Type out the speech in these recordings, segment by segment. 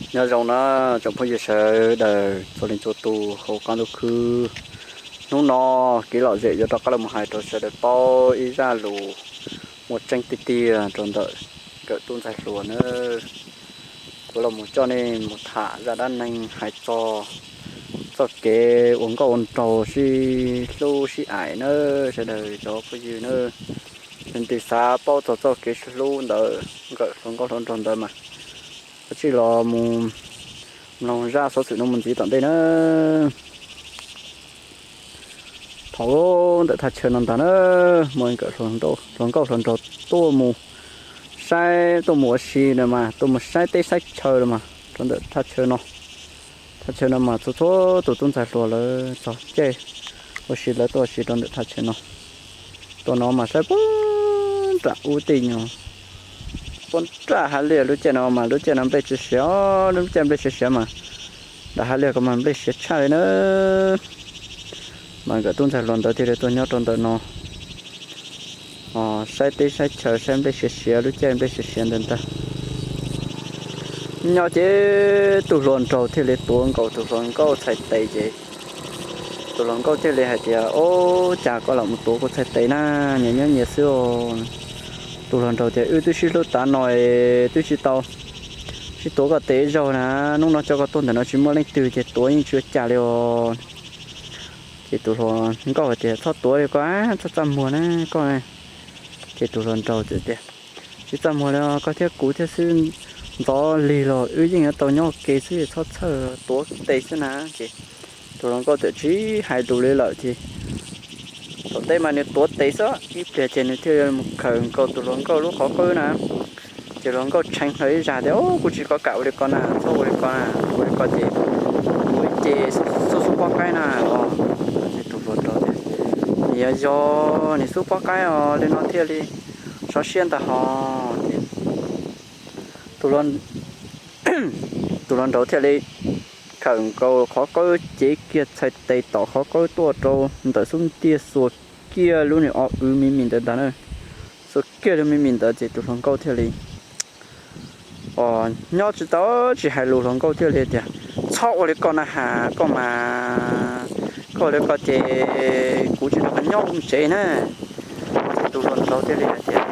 Nyob zoo na tsoom phooj ywg sawv daws txhua leej txhua tus hauv qab ntuj khwb. Hnub no Kev Lom Zem yuav rov qab los mus hais rau sawv daws paub ib zaj lus muaj tseeb tiag tiag rau ntawm nkawm tub ntxhais hluas na. Kuv los mus coj nej mus tham zaj dab neeg hais txog txoj kev ua nkauj ua nraug sib hlub sib aim na sawv daws cov phooj ywg na. Leej twg xav paub txog txoj kev sib hlub ntawd nkawm hluas nkauj hluas nraug ntawd mas kav tsij los mus mloog zaj xov xwm no mus ntxiv tom ntej na. Thaum ntawm thaj chaw no ntag na, muaj nkawm hluas nkauj hluas nraug tuaj mus saib, tuaj mus ua si na mas, tuaj mus saib teb saib chaw los mas rau ntawm thaj chaw no. Thaj chaw no mas txhua txhua tus tub ntxhais hluas lawv txog caij ua si lawv tuaj ua si rau ntawm thaj chaw no. Tuaj no mas saib puag nram ub tej nyuag puag nram hav liaj, lub caij no mas lub caij no nplej tsis siav, lub caij nplej siav siav mas nram hav liaj ko mas nplej siav tshaj li na. Mas nkawm tub ntxhais hluas ntawd thiaj li tuaj nyob rau ntawm no saib teb saib chaw saib nplej siav siav, lub caij nplej siav siav ntawd ntag. Nyob ces tus hluas nraug thiaj li tuav nkaus tus hluas nkauj txhais tes ces tus hluas nkauj thiaj li hais tias, Ub, cas koj lam mus tuav kuv txhais tes na, nyias nyob nyias xwb os. Tus hluas nraug tias, Wb twb sib hlub tav no es twb tsis tau sib tuav koj tes zaug na, hnub no coj koj tuaj ntawm no tsis muaj leej twg ces tuav yeej tsis ua cas li os. Ces tus hluas nkauj hais tias, Txhob tuav li koj, txaj txaj muag na koj. Ces tus hluas nraug txawm tias, Tsis txaj muag li, koj thiab kuv thiab xwb, ntxov lig los wb yeej yuav tau nyob ua ke xwb, txhob txhawj, tuav tes xwb na. Ces tus hluas nkauj txawm tsis hais lus li lawm ces thaum ntej mas nws tuav tes xwb, ib pliag ces nws thiaj li mus khawm nkaus tus hluas nkauj lub qhov qwb na. Ces hluas nkauj tshee hlo ib zag tias, Ub, kuv tsis kam ua li ko na, txhob ua li ko na, ua li ko ces kuv ces xub xub pob qaib na. Ces tus hluas nraug tias, Nws yog yog nws xub pob qaib os, li no thiaj li sov siab ntag hos. Ces tus hluas nraug thiaj li khawm nkaus qhov qwb, cev kiag txhais tes tom qhov qwb tuaj rau ntawm xub ntiag, xuas kiag lub niag o w me me ntawd ntag na. Xuas kiag lub me me ntawd ces tus hluas nkauj thiaj li nyob tsis tau, tsis hais lus, hluas nkauj thiaj li tias, Txhob ua li ko na has, koj mas, koj ua li ko ces kuv tsis nrog koj nyob hauv tsev na. Ces tus hluas nraug thiaj li hais tias,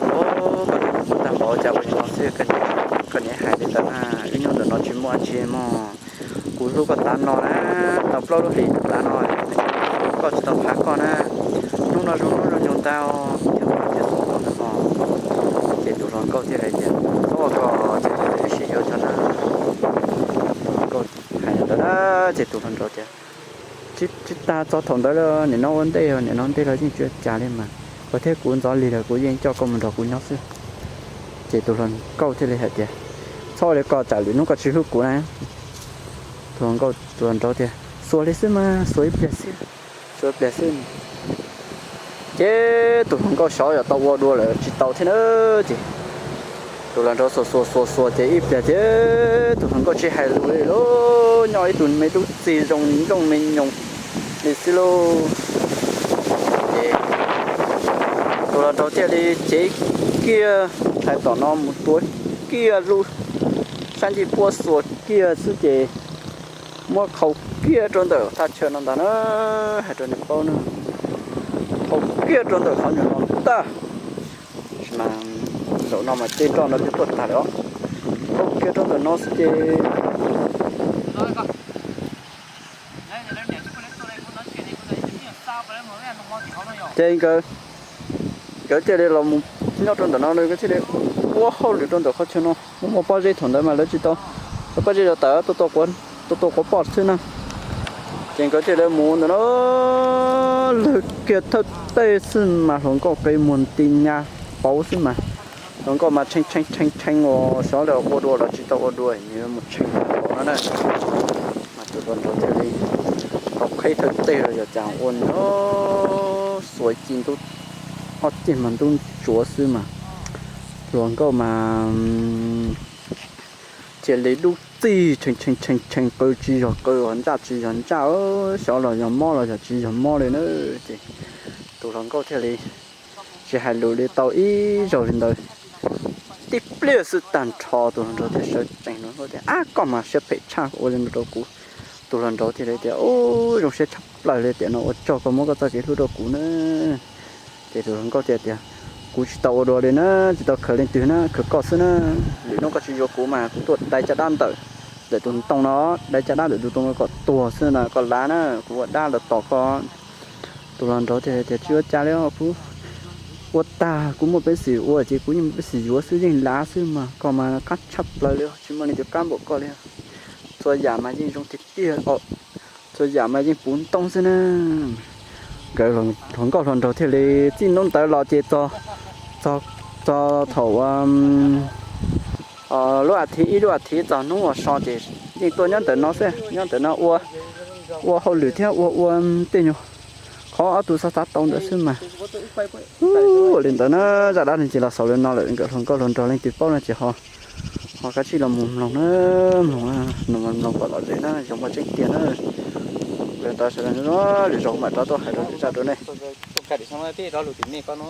Koj hlub kuv tag npaum cas ua li no xwb, koj niam hais li ntawd na, wb nyob ntawm no tsis muaj dab tsi mog. Kuv hlub koj tav no na, tau plaub lub hlis tav no, koj tsis tau phav koj na. Hnub no zoo hnub zoo nyoog ntag, ces tus hluas nkauj thiaj hais tias, Txhob ua ko, ces wb sib yuav tso na. Tus hluas nkauj hais li ntawd na, ces tus hluas nraug tias, Tsis tas txog thaum ntawd los, nim no ua ntej, nim no ntej los yeej tsis ua cas li mas, koj thiab kuv ntxov lig lawm kuv yeej coj koj mus nrog kuv nyob xwb. Ces tus hluas nkauj thiaj li hais tias, Txhob ua li ko, tsam lwm hnub koj tsis hlub kuv na. Tus hluas nkauj, tus hluas nraug tias, Xuas li xwb mas, xuas ib pliag xwb, xuas ib pliag xwb. Ces tus hluas nkauj xyov yog tau ua dua lawm tsis tau thiab na. Ces tus hluas nraug xuas xuas xuas xuas ces ib pliag ces tus hluas nkauj tsis hais lus li lauj, nyob ib tug me tub txig zoo nrooj me nyoos li xwb lauj. Ces tus hluas nraug thiaj li cev kiag txhais tom no mus tuav kiag lub sab ncej puab xuas kiag xwb ces muab qhau kiag rau ntawm thaj chaw no ntag na, hais rau nej paub na, qhau kiag rau ntawm qhov nyuag no ntag. Zaum no mas tej nroj no twb tuaj tag lawm os. Qhau kiag rau ntawm no xwb ces ces nkawd, nkawd thiaj li los mus nyob rau ntawm no, nkawd thiaj li ua hauj lwm rau ntawm qhov chaw no. Muaj muaj pob zeb thaum ntawd mas lawv tsis tau, lawv pob zeb zov tawm, tuaj tua quav poj xwb na. Ces nkawd thiaj li mus ntawm no, lawv kiag thawj teg xwb mas hluas nkauj qe muag nti nyab pauv xwb mas, hluas nkauj mas tshee tshee tshee tshee uas xyov li ua dua los tsis tau ua dua, nws mus tshee no na. Mas tus hluas nraug thiaj li tau qheb thawj teg los yog cas ua no, xuas ci ntub, ob ceg mas ntub ntsuav xwb mas hluas nkauj mas cia li lub txig tshee tshee tshee tshee, qw tsis yog qw, ntsaj tsis yog ntsaj, xyov los yog mob los yog tsis yog mob li na. Ces tus hluas nkauj thiaj li tsis hais lus li tau ib zaug li ntawd. Ib pliag xwb tag nrho tus hluas nraug thiaj sawv tsees hluas nkauj tias, Ab, koj mas siab phem tshaj, ua li no rau kuv. Tus hluas nraug thiaj li tias, Ub, zoo siab tshaj plaws li tiam no, ua tsaug koj muab koj txoj kev hlub rau kuv na. Ces tus hluas nkauj thiaj tias, Kuv tsis tau ua dua li na, tsis tau khawv leej twg na, khawv koj xwb na. Lwm hnub koj tsis yuav kuv mas kuv tuaj dai caj dab ntawm, ntawm tus ntoo no, dai caj dab ntawm tus ntoo no kom tuag xwb na, koj lav na, kuv ua dab los tos koj. Tus hluas nraug thiaj tias, Tsis ua cas li os, kuv ua tag kuv muaj peev xwm ua ces kuv yeej muaj peev xwm yuav xwb, yeej lav xwb mas, koj mas qab tshaj plaws li, tsis muaj leej twg qab npaum koj li. Txhua yam mas yeej zoo tiag tiag, txhua yam mas yeej puv ntoo xwb na. Nkawd hluas nkauj hluas nraug thiaj li txij hnub ntawd los ces txog, txog thaum lub as thiv, ib lub as thiv txog hnub uas so ces yeej tuaj nyob ntawm no xwb, nyob ntawm no ua, ua hauj lwm thiab ua ua tej nyuag qhov ob tug xav xav tau ntawd xwb mas. Ua li ntawd na, zaj dab neeg ces los xaus li no lawm, nkawd hluas nkauj hluas nraug leej twg paub no ces ho, ho kav tsij los mus mloog na, mloog, mloog kom lom zem na, zoo muaj tseeb tiag na. Li ntawd sawv daws nyob zoo, lwm zaus mam rov tuaj hais dua lwm zaj rau nej. Tus kab tim no peb rov lug tim nej koj no.